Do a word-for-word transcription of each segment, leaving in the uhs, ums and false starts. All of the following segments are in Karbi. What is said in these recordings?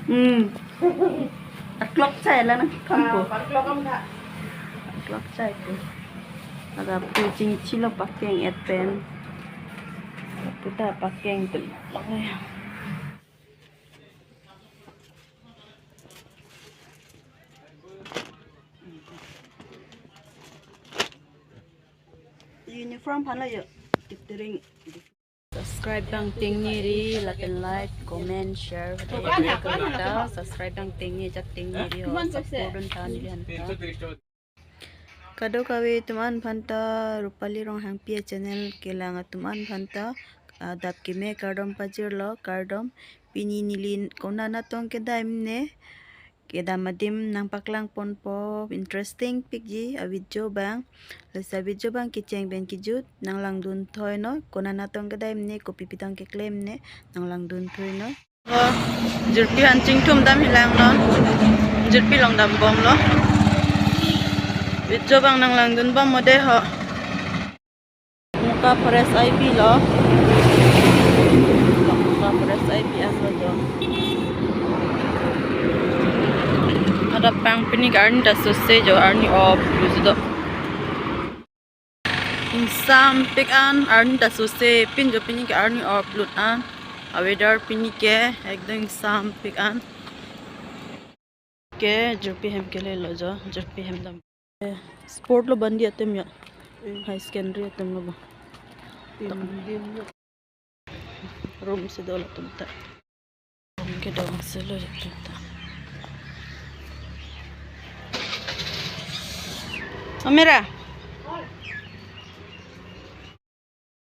Hmm. Aklok chai la nang kampo. Ah, aklok am tha. Aklok chai ko. Laga pu chingchilo pakeng et pen. Puta pakeng tu. Uniform phan lo yo. Kitering. Subscribe bang tengne ri, lapen like, comment, share. Subscribe bang tengne, jak tengne ri ho, support dun tha neli aphan ta. Kadokave atum an aphan ta, Rupali Ronghangpi a-channel kelang atum an aphan ta, adap keme kardom pajirlo, kardom. Pini neli konat atong kedam ne, kedam adim nangpaklang ponpo, interesting pikji a-video bang. Lasi a-video bang kecheng pen kejut nanglangdun thoi noi, konat atong kedam ne, kopi pitang keklem ne, nanglangdun thoi noi. Oh, jirpi han chingthum dam hilang non. Jirpi along dam bomlo. Video bang nanglangdun bom mo de ho. Muka Forest I P lo. Muka Forest I P an lo jo. Adap bang pini ke arni ta sose jo, arni op lo jo do. Ingsampik an, arni ta sose pin jo, pini ke arni op lut an. A-weather pini ke ekdom ingsampik an. Ke jirpi hem kele lo jo, jirpi hem dam. Eh, sport lo bandi atum ya. Hmm. High secondary atum lo ba. Tim dim lo. Room si dolo atum ta. Room kedong si lo atum ta. Amira.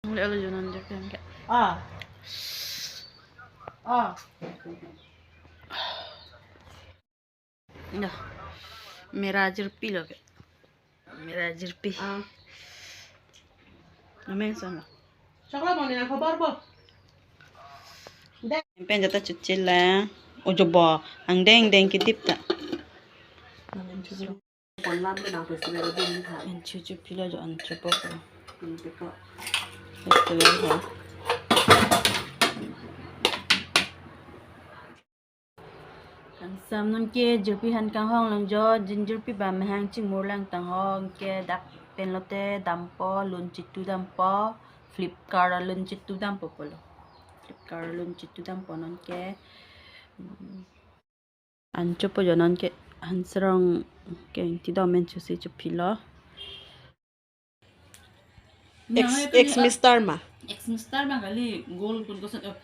Ang le alo jonan je pen ke. Ah. Ah. Dah. Mera jirpi lo ke. Mera jirpi. Ah. Amen sana. Chakla mo ni ang khabar bo. Pen jata chuchila. Ojo bo. Ang deng deng kedip ta. An chuchu pilo jo, an chupo ko. Festival ha. Kangsam non ke jirpi han kanghong lang jo, jin jirpi ba mehang chingmur lang tang ho, ke dak pen lote dampo, lun chitu dampo, Flipkart lun chitu dampo pulo. Flipkart lun chitu dampo non ke. Mm. An chupo jo non ke, han serong ke ingti dam men chusi chupilo. Ex, ex Mister ma? Ex Mister bang kali, gold kun koson, eh,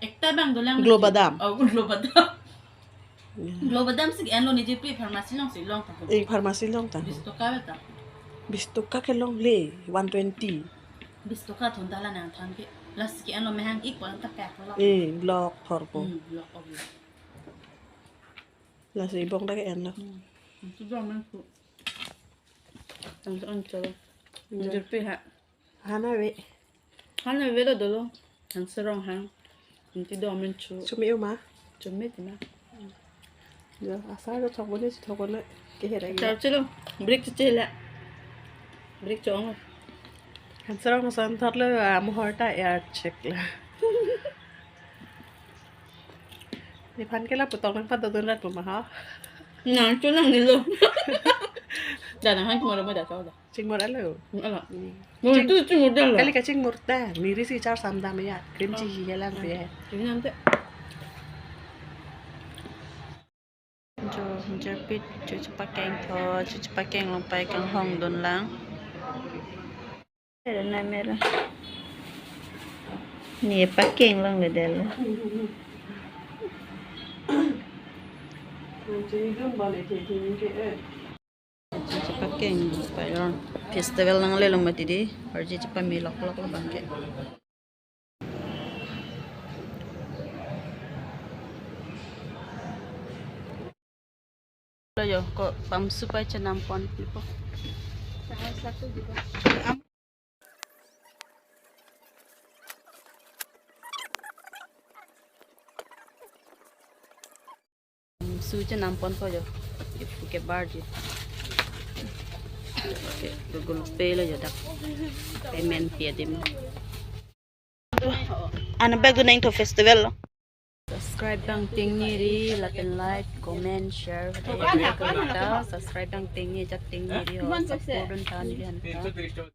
ekta bang dolang. Globadam. Oh, Globadam. Ya. Globadam si ke-en lo, niji pri pharmacy along si long ta. Eh, pharmacy along ta. Bis toka ta. Bis toka kelong le, one twenty. Bis toka thon ta la nangthan ke. Lasi ke-en lo mehang ik ko an ta pek lo. Eh, block thor ko. Hmm, block of. Lasi bong ta ke-en lo. Hmm. Itu domen tu. Ang ang chalo. Iya. Jirpi ha. Han ave. Han ave lo dolo. Han serong han. Ingti domen chu. Chumi uma. Chumi tima. Ya, asar lo thok bone si thok bone. Ke hera ya. Chalo chalo. Break chalo. Break chong. Han serong san thot lo, ah, mohor ta air check la. Nephan ke lapu tong nangpadodun rat pu ma ha. Nang chu nangnelo. Da nang han chingmur ma da cho da. Chingmur alo. Ala. Hmm. Mo tu chingmur da la. Kali kachingmur ta. Miri si char sam dam ya. Cream chi hi helang pe. Chingmur te. Jo, jirpi chuchu pakeng tho, chuchu pakeng along pai kanghong dun lang. Mera na mera. Ne pakeng longledetlo. Chuchu pakeng pai lo. Festival nangle long mati di. Arje chepame loklok lo bang ke. Lo jo, ko pamsu pai chenam pon ipo. Salah satu juga. Pamsu chenam pon ko jo. Ipu ke bar ji. Oke, Google Pay lo jo dak. Payment pi adim. An bag neng to festival lo. Subscribe abang tengne ri, lapen like, comment, share, subscribe abang tengne, ajat tengne ri ho, support dun tha neli aphan ta.